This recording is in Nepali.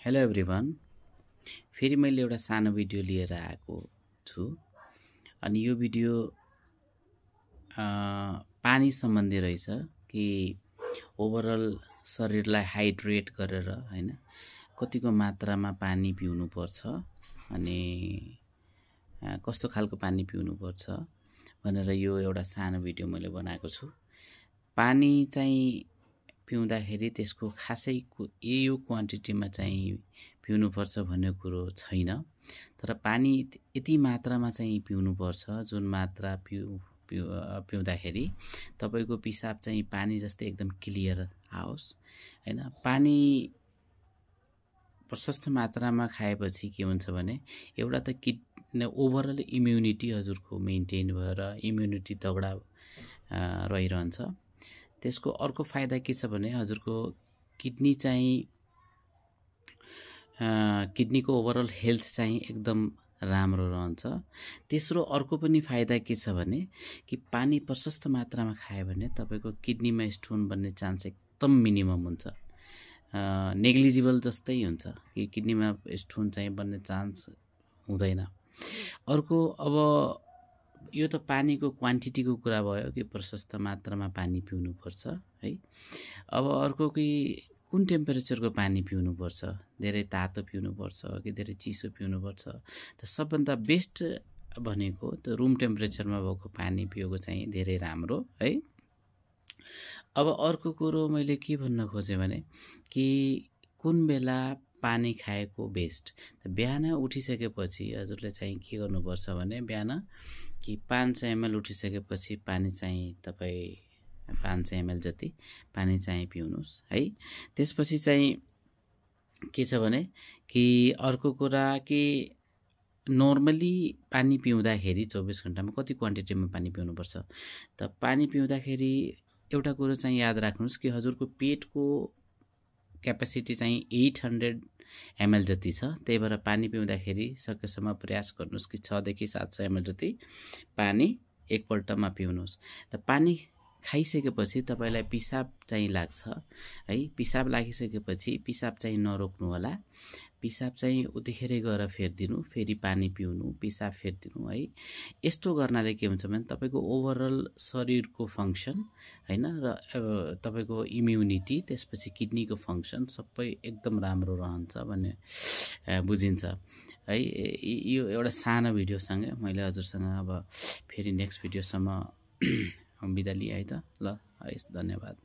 हेलो एभ्रिवान, फेरि मैले एउटा सानो भिडियो लिएर आएको छु। अनि यो भिडियो पानी सम्बन्धी रहेछ कि ओभरअल शरीरलाई हाइड्रेट गरेर हैन कतिको मात्रामा पानी पिउनु पर्छ अनि कस्तो खालको पानी पिउनु पर्छ भनेर यो एउटा सानो भिडियो मैले बनाएको छु। पानी चाहिँ पिउँदाखेरि त्यसको खासै यो क्वान्टिटीमा चाहिँ पिउनुपर्छ भन्ने कुरो छैन, तर पानी यति मात्रामा चाहिँ पिउनुपर्छ जुन मात्रा पिउँदाखेरि तपाईको पिसाब चाहिँ पानी जस्तै एकदम क्लियर आओस् हैन। पानी प्रशस्त मात्रामा खाएपछि के हुन्छ भने एउटा त ओभरअल इम्युनिटी हजुरको मेन्टेन भएर इम्युनिटी तगडा रहिरहन्छ। त्यसको अर्को फाइदा के छ भने हजुरको किडनी चाहिँ किडनीको ओभरअल हेल्थ चाहिँ एकदम राम्रो रहन्छ। तेस्रो अर्को पनि फाइदा के छ भने कि पानी प्रशस्त मात्रामा खायो भने तपाईको किडनीमा स्टोन बन्ने चान्स एकदम मिनिमम हुन्छ, नेग्लिजिबल जस्तै हुन्छ कि किडनीमा स्टोन चाहिँ बन्ने चान्स हुँदैन। अर्को अब यो त पानीको क्वान्टिटीको कुरा भयो कि प्रशस्त मात्रामा पानी पिउनु पर्छ है। अब अर्को कि कुन टेम्परेचरको पानी पिउनु पर्छ, धेरै तातो पिउनु पर्छ कि धेरै चिसो पिउनु पर्छ, त सबभन्दा बेस्ट भनेको त रुम टेम्परेचरमा भएको पानी पिएको चाहिँ धेरै राम्रो है। अब अर्को कुरो मैले के भन्न खोजेँ भने कि कुन बेला पानी खाएको बेस्ट। बिहान उठिसकेपछि हजुरले चाहिँ के गर्नुपर्छ भने बिहान कि 500 ml उठिसकेपछि पानी चाहिँ तपाई 500 ml जति पानी चाहिँ पिउनुस् है। त्यसपछि चाहिँ के छ भने कि अर्को कुरा कि नर्मली पानी पिउँदाखेरि 24 घण्टामा कति क्वान्टिटीमा पानी पिउनुपर्छ। त पानी पिउँदाखेरि एउटा कुरो चाहिँ याद राख्नुस् कि हजुरको पेटको क्यापेसिटी चाहिँ 800 ml जति छ। त्यही भएर पानी पिउँदाखेरि सकेसम्म प्रयास गर्नुस् कि 6 देखि 700 ml जति पानी एकपल्टमा पिउनुस्। त पानी खाइसकेपछि तपाईलाई पिसाब चाहिँ लाग्छ है। पिसाब लागिसकेपछि पिसाब चाहिँ नरोक्नु होला, पिसाब चाहिँ उतिखेरै गएर फेर्दिनु, फेरि पानी पिउनु, पिसाब फेर्दिनु है। यस्तो गर्नाले के हुन्छ भने तपाईको ओभरअल शरीरको फंक्सन हैन र तपाईको इम्युनिटी त्यसपछि किडनीको फंक्सन सबै एकदम राम्रो रहन्छ भन्ने बुझिन्छ है। यो एउटा सानो भिडियोसँगै मैले हजुरसँग अब फेरि नेक्स्ट भिडियोसम्म बिदा लिएँ है त। ल हस्, धन्यवाद।